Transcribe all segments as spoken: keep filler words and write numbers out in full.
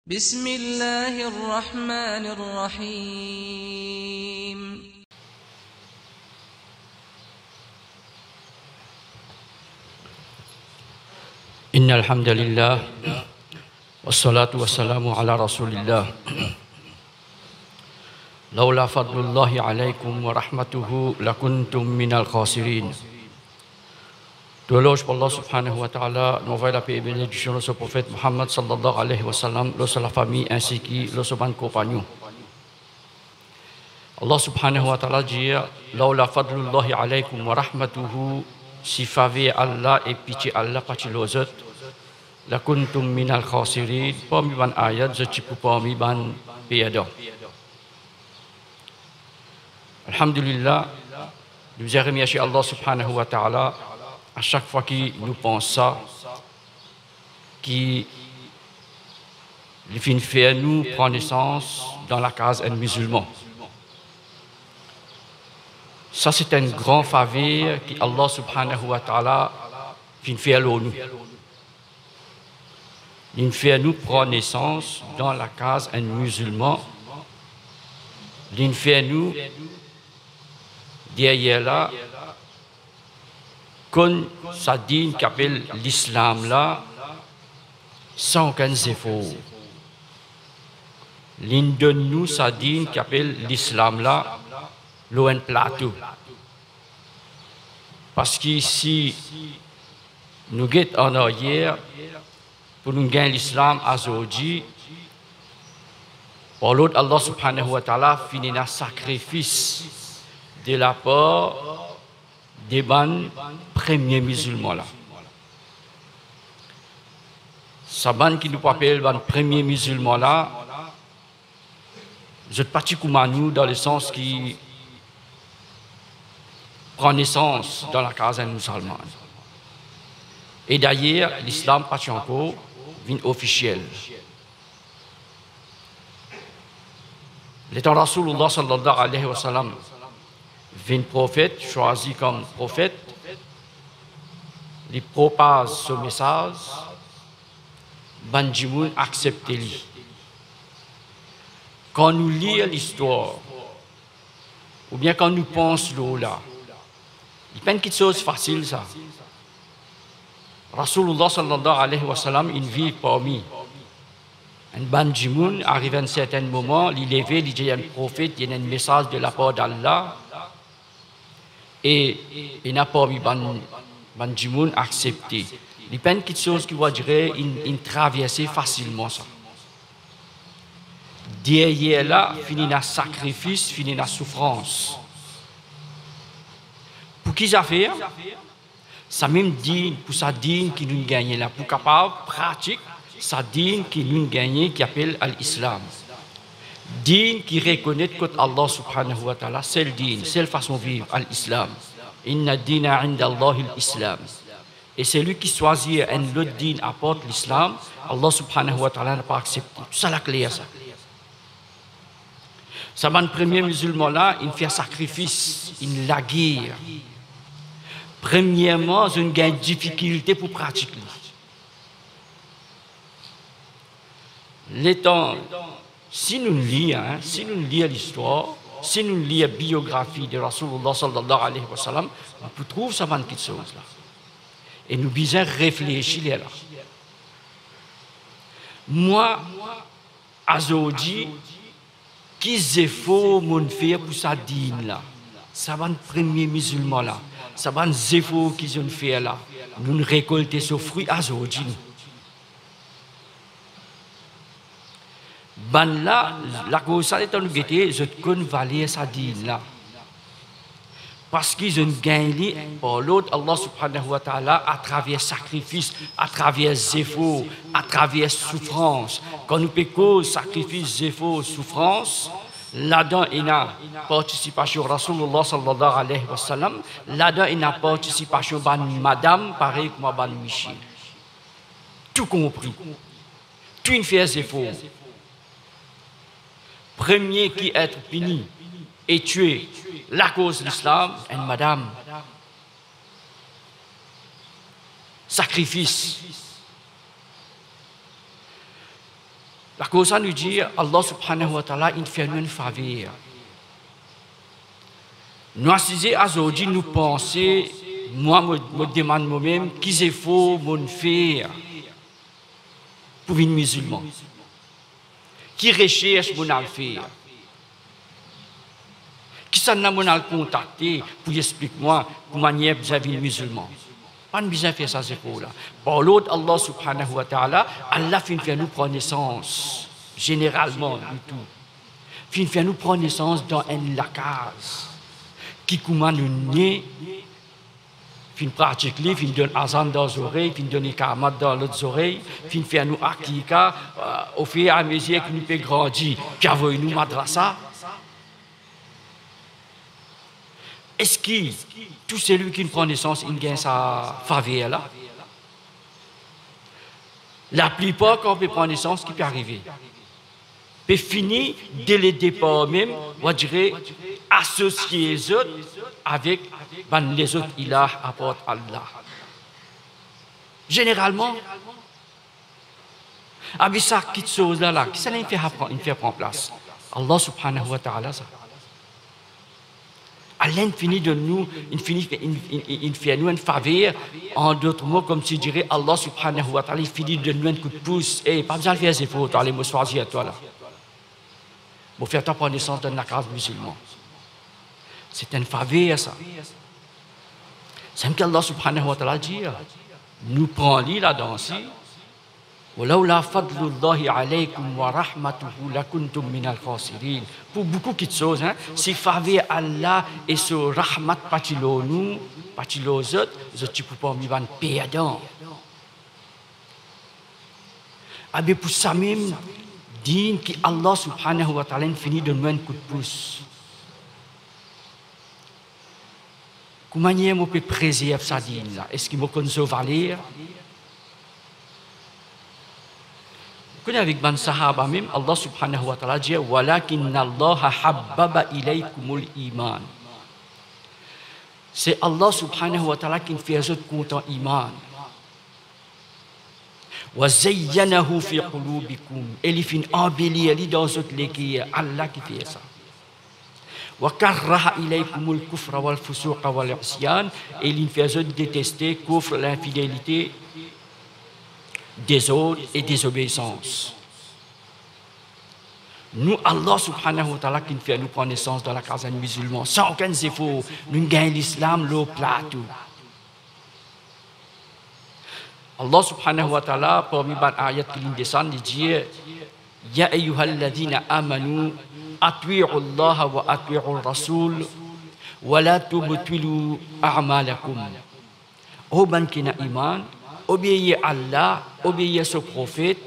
بسم الله الرحمن الرحيم. إن الحمد لله، والصلاة والسلام على رسول الله. لولا فضل الله عليكم ورحمته لكنتم من الخاسرين. Tou louanz pou Allah subhanahu wa ta'ala, nou anvoy lapé e benediksion lor so profet Muhammad sallallahu alayhi wa sallam, lor so lafami, ainsi ki lor so bann konpagnon. Allah subhanahu wa ta'ala dir, "Lawla fadlullahi alaykum wa rahmatuhu", si faver Allah e pitie Allah pa ti lor zot, "lakuntum minal khasirin", parmi bann ayat, zot ti pou parmi bann perdan. Alhamdulillah, nou bizin remersie Allah subhanahu wa ta'ala a sak fwa ki nou pans sa, ki li finn fer nou pran nesans dan lakaz enn mizilman. Sa se enn gran faver ki Allah subhanahu wa ta'ala finn fer lor nou. Linn fer nou pran nesans dan lakaz enn mizilman. Linn fer nou, deryer la, konn sa din ki apel Lislam la, san okenn zefor. Linn donn nou sa din ki apel Lislam la lor enn plato. Parski si nou get an aryer, pou nou gagn Lislam azordi, par lord Allah subhanahu wa ta'ala, finn ena sakrifis de lapar de bann premie mizilman la. Sa bann ki nou pou apel bann premie mizilman la, zot pa ti kouma nou, dan lesans ki pran nesans dan lakaz enn mizilman. E dayer, Lislam pa ti ankor vinn ofisiel. Letan Rasoulullah sallallahu alayhi wa sallam vinn profet, swazi kom profet, li propaz so mesaz, bann dimoun aksepte li. Kan nou lir listwar, oubien kan nou pans lor la, li pa enn kiksoz fasil sa. Rasoulullah sallallahu alayhi wa sallam inn viv parmi enn bann dimoun, ariv enn sertenn moman, li leve, li dir enn profet, li ena enn mesaz de lapar d'Allah, e ena parmi bann, bann dimoun aksepte. Li pa enn kiksoz ki, on va dire, inn, inn traverse fasilman sa. Deryer la, finn ena sakrifis, finn ena soufrans. Pou ki zafer? Sa mem din, pou sa din ki nou gagne la, pou kapav pratik sa din ki nou gagne, ki apel al-Islam. Din ki rekonet kot Allah subhanahu wa ta'ala, sel din, sel fason viv, al-Islam. Inna dina inda Allahil Islam. E selwi ki swazir enn lot din apar Lislam, Allah subhanahu wa ta'ala napa aksepte. Tousala kler sa. Sa bann premie mizilman la, inn fer sakrifis, inn lager. Premierman, zot inn gagn difikilte pou pratik li. Letan, si nou lir, hein, si nou lir listwar, si nou lir biografi de Rasoulullah sallallahu alayhi wa sallam, nou pou trouv sa bann kiksoz la. E nou bizin reflesi lerla. Mwa, azordi, ki zefor monn fer pou sa din la? Sa bann premie mizilman la, sa bann zefor ki zot inn fer la, nou'nn rekolte so fri azordi, nou. Bannla, lakoz sa, letan nou gete, zot konn valer sa din la. Parski zot inn gagn li par lord Allah subhanahu wa ta'ala atraver sakrifis, atraver zefor, atraver soufrans. Kan nou pe koz sakrifis, zefor, soufrans, ladan ena partisipasion Rasoulullah sallallahu alayhi wa sallam, ladan ena partisipasion bann madam parey kouma bann misie. Tou konpri. Tou inn fer zefor. Premie ki et pini e tue lakoz Lislam, enn madam. Sakrifis. Lakoz sa nou dir, Allah Subhanahu wa Ta'ala inn fer nou enn faver. Nou asize azordi, nou panse, mwa, mo, mo demann momem, ki zefor monn fer pou vinn mizilman? Ki resers monn al fer? Kisannla monn al kontakte pou li explik mwa kouma mo bizin vinn mizilman? Pann bizin fer sa zefor la. Par lord Allah Subhanahu wa Ta'ala, Allah finn fer nou pran nesans, zeneralman, nou tou. Finn fer nou pran nesans dan enn lakaz ki kouma nou ne, finn pratik li, finn donn azan dan zorey, finn donn ikamat dan lot zorey, finn fer nou akika, euh, ofiramezir ki nou pe grandi, ki avoy nou madrasa. Eski tou selwi ki pran nesans inn gagn sa faver la? Laplipar kan pe pran nesans, ki pe arive? Pe fini, de le depar mem, on va dire, asosie zot avek bann lezot ilah apar Allah. Zeneralman, abe sa kitsoz la, la, kisannla inn fer pran, inn fer pran plas? Allah Subhanahu wa Ta'ala sa. Allah inn fini donn nou, inn fini, inn, inn, inn, inn fer nou enn faver, an dot mo, koumsi dire, Allah Subhanahu wa Ta'ala inn fini donn nou enn kout pous. Eh, pa bizin al fer zefor, to ale, mo swazir twa la. Mo fer twa pran nesans dan enn lakaz mizilman. Se enn faver sa. Samem ki Allah Subhanahu wa Ta'ala dir, nou pran li ladan si, "Wa laula fadlullahi alaykum wa rahmatuhu lakuntum minal khasirin." Pou boukou kitsoz, hein, si faver Allah e so rahmat pa ti lor nou, pa ti lor zot, zot ti pou parmi bann perdan. Abe pou samem din ki Allah Subhanahu wa Ta'ala inn fini donn mwa enn kout pous. Kouma mo pe prezerv sa din la? Eski mo konn so valer? Kone avek bann sahaba mem, Allah Subhanahu wa Ta'ala dir, "Walakinnallaha habbaba ilaykumul iman." Se Allah Subhanahu wa Ta'ala ki fer zot kontan iman. "Wa zayyanahu fi qulubikum." E li finn anbelir li dan zot leker, Allah ki fer sa. "Wa karraha ilaykumul kufra wal fusuqa wal isyan." E li fer zot deteste kufr, linfidelite, dezord e dezobeisans. Nou, Allah Subhanahu wa Ta'ala ki fer nou pran nesans dan lakaz enn mizilman, san okenn zefor, nou gagn lislam lor plato. Allah Subhanahu wa Ta'ala, parmi bann ayat ki li desann, li dir, "Ya ayyuhalladhina amanu, atwi'ullaha wa atwi'ur rasul, wa la tubtilu a'malakum." O bann ki ena iman, obeir Allah, obeir so profet,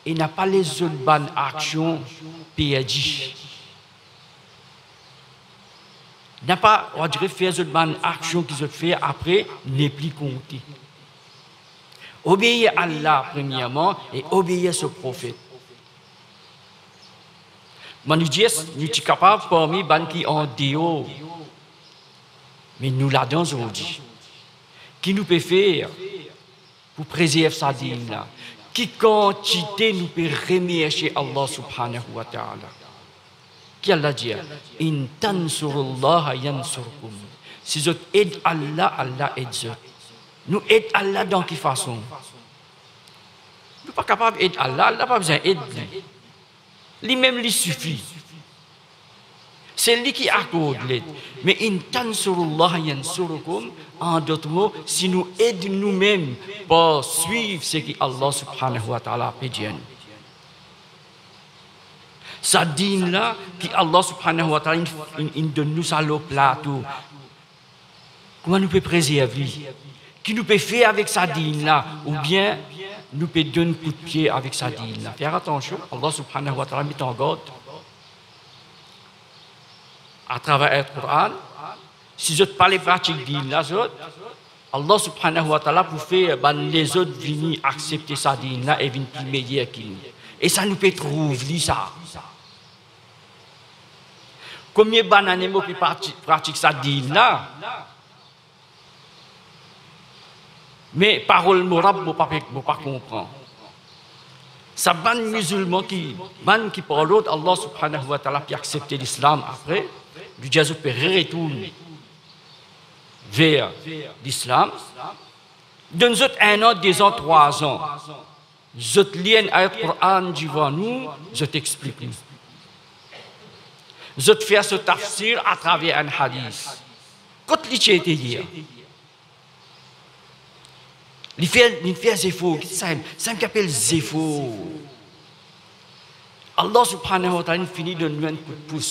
e napa les zot bann aksion perdi. Napa, on va dire, fer zot bann aksion ki zot fer apre nepli konte. Obeir Allah premierman e obeir so profet. Mo dir, nou ti kapav parmi bann ki andeor, me nou ladan zordi. Ki nou pe fer pou prezerv sa din la? Ki kantite nou pe remersie Allah Subhanahu wa Ta'ala? Ki Allah dir? "In tansurullaha yansurkum." Si zot ed Allah, Allah ed zot. Nou ed Allah dan ki fason? Nou pa kapav ed Allah, Allah pa bizin ed li. Limem li sifi. Se li ki akord led. Me "in tansurullaha yansurkum", an dot mo, si nou ed noumem par swiv seki Allah Subhanahu wa Ta'ala pe dir nou. Sa din la ki Allah Subhanahu wa Ta'ala inn, inn, inn donn nou sa lor plato. Kouma nou pe prezerv li? Ki nou pe fer avek sa din la? Oubien nou pe donn kout pie avek sa din la? Fer atansion, Allah Subhanahu wa Ta'ala met an gard atraver Koran. Si zot pa le pratik din la, zot, Allah Subhanahu wa Ta'ala pou fer bann lezot vini aksepte sa din la e vinn pli meyer ki nou. E sa nou pe trouv li sa. Konbien bann-la mo pe prati-, pratik sa din la, me parol mo rap, mo pa pe, mo pa konpran. Sa bann mizilman ki, bann ki par lord Allah subhanahu wa ta'ala pe aksepte Lislam apre, li dir zot pe retourn ver Lislam, donn zot enn an, de zan, trwa zan. Zot lir enn ayat Koran devan nou, zot explik nou. Zot fer so tafsir atraver enn hadis. Kot li ti ete yer? Li fer, li fer zefor. Ki sa, sa ki apel zefor? Allah subhanahu wa ta'ala fini donn nou enn kout pous.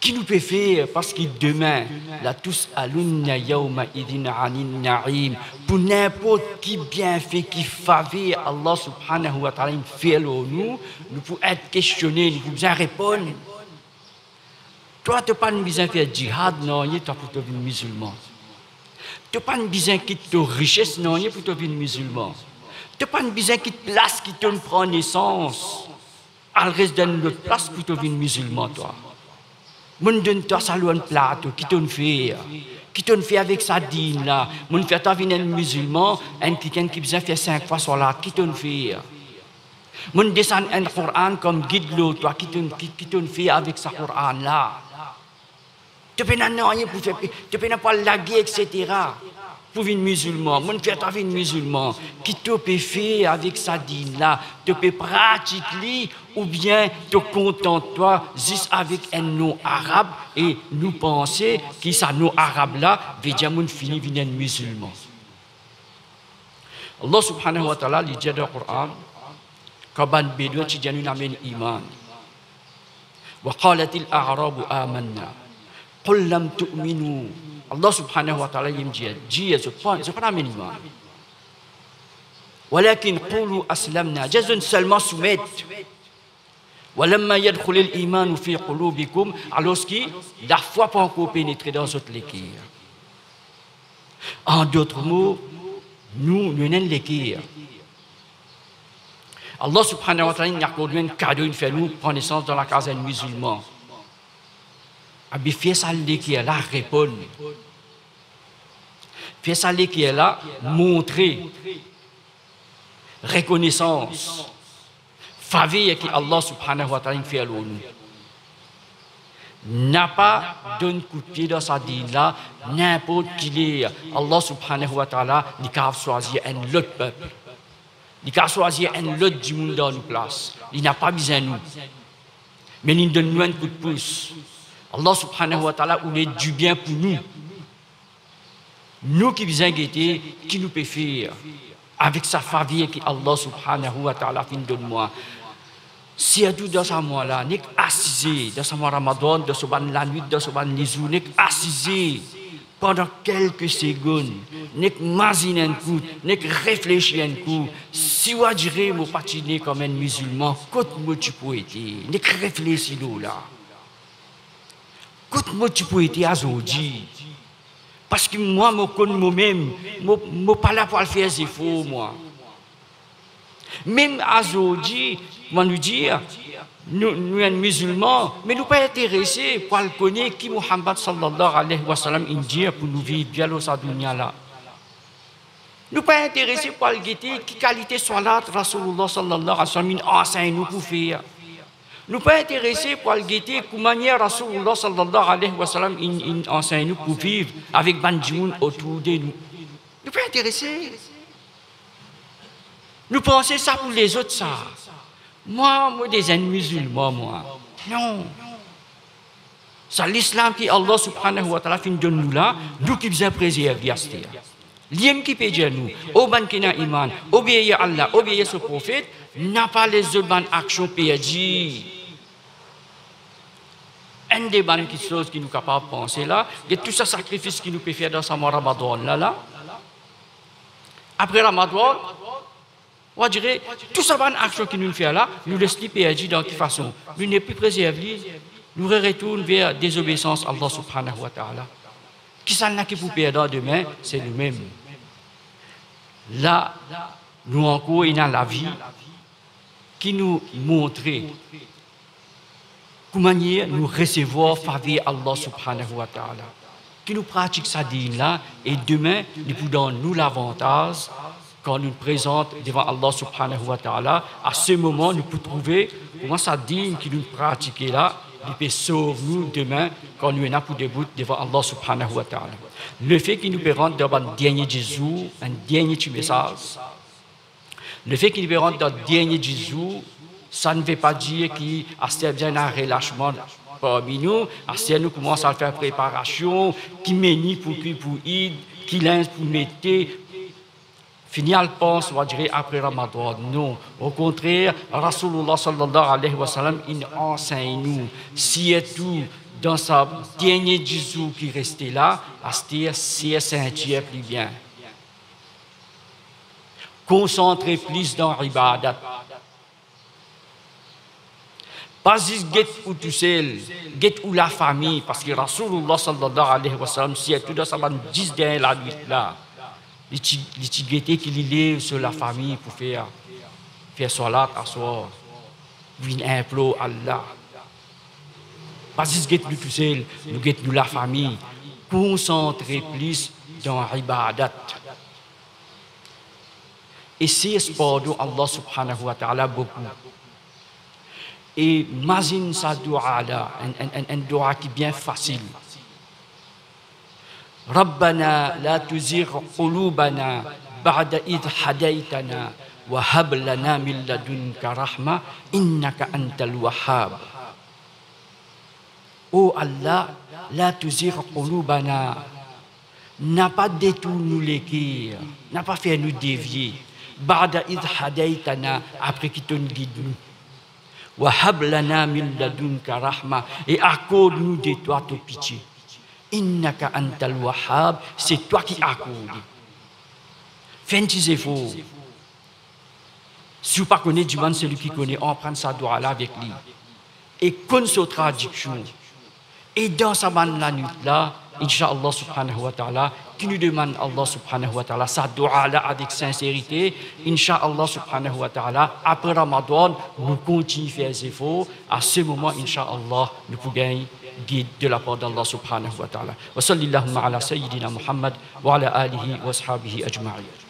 Ki nou pe fer, parski demin, la tus'alunna yawma idhin anin na'im. Pou ninport ki bienfe, ki faver Allah subhanahu wa ta'ala inn fer lor nou, nou pou et kestione, nou pou bizin reponn. Twa, to pa'nn bizin fer jihad nanye, twa, pou to vinn mizilman. To pa'nn bizin kit to rises nanye pou to vinn mizilman. To pa'nn bizin kit plas ki to'nn pran nesans, al res dan enn lot plas pou to vinn mizilman, twa. Mo'nn donn twa sa lor enn plato, ki to'nn fer? Ki to'nn fer avek sa din la? Mo'nn fer twa vinn enn mizilman, enn kikenn ki bizin fer sink fwa swalat, ki to'nn fer? Mo'nn desann enn Koran kom gid lor twa, ki to'nn, ki, ki to'nn fer avek sa Koran la? To pena nanye pou fer, to pena pou al lager, et cetera, pou vinn mizilman. Mo'nn fer twa vinn mizilman. Ki to pe fer avek sa din la? To pe pratik li, oubien to kontant twa zis avek enn nom arab, e nou panse ki sa nom arab la vedir mo'nn fini vinn enn mizilman? Allah subhanahu wa ta'ala, li dir dan Koran, kan bann Bedwin ti dir nou, amenn iman. Wa qalatil a'rabu amanna. Qul lam tu'minu. Allah subhanahu wa ta'ala, li dir, dir zot pa, zot pa amenn iman. Walakin qulu aslamna. Dir zot selman soumet. Walamma yadkhulil imanu fi qulubikum, alorski lafwa pa ankor penetre dan zot leker. An dot mo, nou, nou ena enn leker. Allah subhanahu wa ta'ala inn akord nou enn kado, inn fer nou pran nesans dan lakaz enn mizilman. Abe, fer sa leker la reponn. Fer sa leker la montre rekonesans, faver ki Allah subhanahu wa ta'ala inn fer lor nou. Napa donn kout pie dan sa din la, ninport ki ler Allah subhanahu wa ta'ala, li kav swazir enn lot pep. Li kav swazir enn lot dimoun dan nou plas. Li napa bizin nou. Me li donn nou enn kout pous. Allah subhanahu wa ta'ala oule dibien pou nou. Nou ki bizin gete ki nou pe fer avek sa faver ki Allah subhanahu wa ta'ala finn donn mwa. Sirtou dan sa mwa la, nek asize, dan sa mwa Ramadan, dan so bann lanwit, dan so bann lezour, nek asize pandan kelke segonn, nek mazinn enn kou, nek reflesi enn kou, si ou adire mo pa ti ne kom enn mizilman, kot mo ti pou ete? Nek reflesi lor la. Kot mo ti pou ete azordi? Parski mwa, mo konn momem, mo, mo pa la pou al fer zefor, mwa. Mem azordi, kouma nou dir, nou, nou enn mizilman, me nou pa interese pou al kone ki Muhammad sallallahu alayhi wa sallam inn dir pou nou viv bien lor sa dunya la. Nou pa interese pou al gete ki kalite swalat Rasoulullah sallallahu alayhi wa sallam inn ansegn nou pou fer. Nou pa interese pou al gete kouma manier Rasoulullah sallallahu alayhi wa sallam inn, inn ansegn nou pou viv avek bann dimoun otour de nou. Nou pa interese. Nou panse sa pou lezot sa. Mwa, mo de enn mizilman, mwa. Non. Sa Lislam ki Allah subhanahu wa ta'ala finn donn nou la, nou ki bizin prezerv li aster. Limem ki pe dir nou, o bann ki ena iman, obeir Allah, obeir so profet, napa les zot bann aksion perdi. Enn de bann kiksoz ki nou kapav panse la, de tou sa sakrifis ki nou pe fer dan sa mwa Ramadan la, la. Apre Ramadan, ou va dir, tou sa bann aksion ki nou fer la, nou les li perdi dan ki fason? Nou nepli prezerv li, nou retourn ver dezobeisans Allah subhanahu wa ta'ala. Kisannla ki pou perdan demin? Se noumem. La, nou ankor ena lavi ki nou montre kouma manier nou resevwar faver Allah subhanahu wa ta'ala. Ki nou pratik sa din la, e demin, li pou donn nou lavantaz, Kan nou prezant devan Allah Subhanahu wa Ta'ala, a se moman nou pou trouve kouma sa dim ki nou pratike la, li pe sov nou demin kan nou ena pou debout devan Allah Subhanahu wa Ta'ala. Lefe ki nou pe rant dan bann dernie dis zour, enn dernie ti mesaz, lefe ki nou pe rant dan dernie dis zour, sa ne ve pa dir ki aster bizin ena relasman parmi nou, aster nou koumans al fer preparasion, ki meni pou ki pou Eid, ki linz pou mete, fini al pans, on va dire, apre Ramadan. Non, okontrer, Rasoulillah sallallahu alayhi wa sallam inn ansegn nou, sirtou dan sa dernie dis zour ki reste la, aster ser sintir pli bien. Konsantre plis dan ibadat. Pa zis get ou tousel, get ou lafami, parski Rasoulillah sallallahu alayhi wa sallam, sirtou dan sa bann dis dernie lanwit la, li ti, li ti gete ki li lev so lafami pou fer, fer swalat aswar, vinn inplor Allah. Pa zis get nou tousel, nou get nou lafami. Konsantre plis dan ibadat. E sers pardon Allah Subhanahu wa Ta'ala boukou. E mazinn sa doua la, enn, enn, enn, enn doua ki bien fasil. Rabbana la tuzigh qulubana ba'da idh hadaytana wa hab lana min ladunka rahma innaka antal wahhab. O Allah, la tuzigh qulubana, napa detourn nou leker, napa fer nou devie, ba'da idh hadaytana, apre ki to'nn gid nou. Wa hab lana min ladunka rahma, e akord nou de twa to pitie. Innaka antal wahhab, se twa ki akorde. Fer enn ti zefor. Si ou pa kone, dimann seli ki kone, aprann sa doua la avek li. E konn so tradiksion. E dan sa bann lanwit la, insha Allah Subhanahu wa Ta'ala, ki nou demann Allah Subhanahu wa Ta'ala sa doua la avek sinserite, insha Allah Subhanahu wa Ta'ala, apre Ramadan, nou kontign fer zefor, a se moman, insha Allah, nou pou gagn gid de lapar d'Allah Subhanahu wa Ta'ala. Wa sallallahu ala sayyidina Muhammad wa ala alihi wa ashabihi ajma'in.